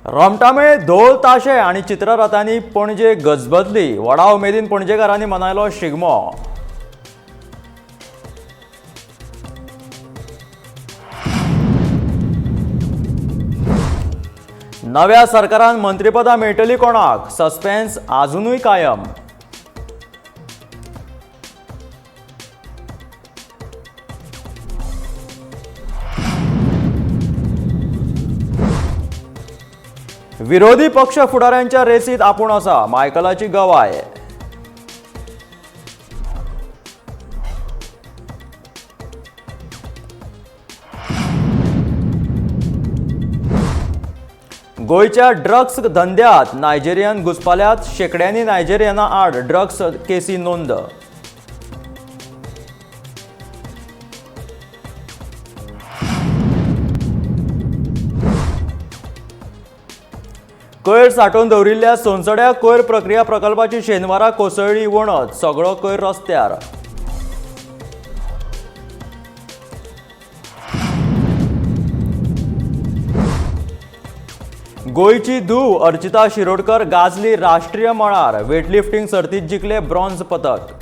रोमटामेळ, धोल, ताशे आनी चित्ररथांनी पणजे गजबजली. व्हडा उमेदीन पणजेकारांनी मनयलो शिगमो. नव्या सरकारान मंत्रीपदां मेळटली कोणाक? सस्पेन्स आजुनूय कायम. विरोधी पक्ष फुडाऱ्यांच्या रेसीत आपूण आसा, मायकलाची गवाय. गोंयच्या ड्रग्स धंद्यात नायजेरियन घुसपाल्यात. शेकड्यांनी नायजेरियना आड ड्रग्स केसी नोंद. कोयर सांठोवन दवरिल्ल्या सोनसड्या कोयर प्रक्रिया प्रकल्पाची शेनवारा कोसळ्ळी वणत. सगळो कोयर रस्त्यार. गोंयची धूव अर्चिता शिरोडकर गाजली राष्ट्रीय मळार. वेटलिफ्टिंग सर्तीत जिखले ब्रॉन्झ पदक.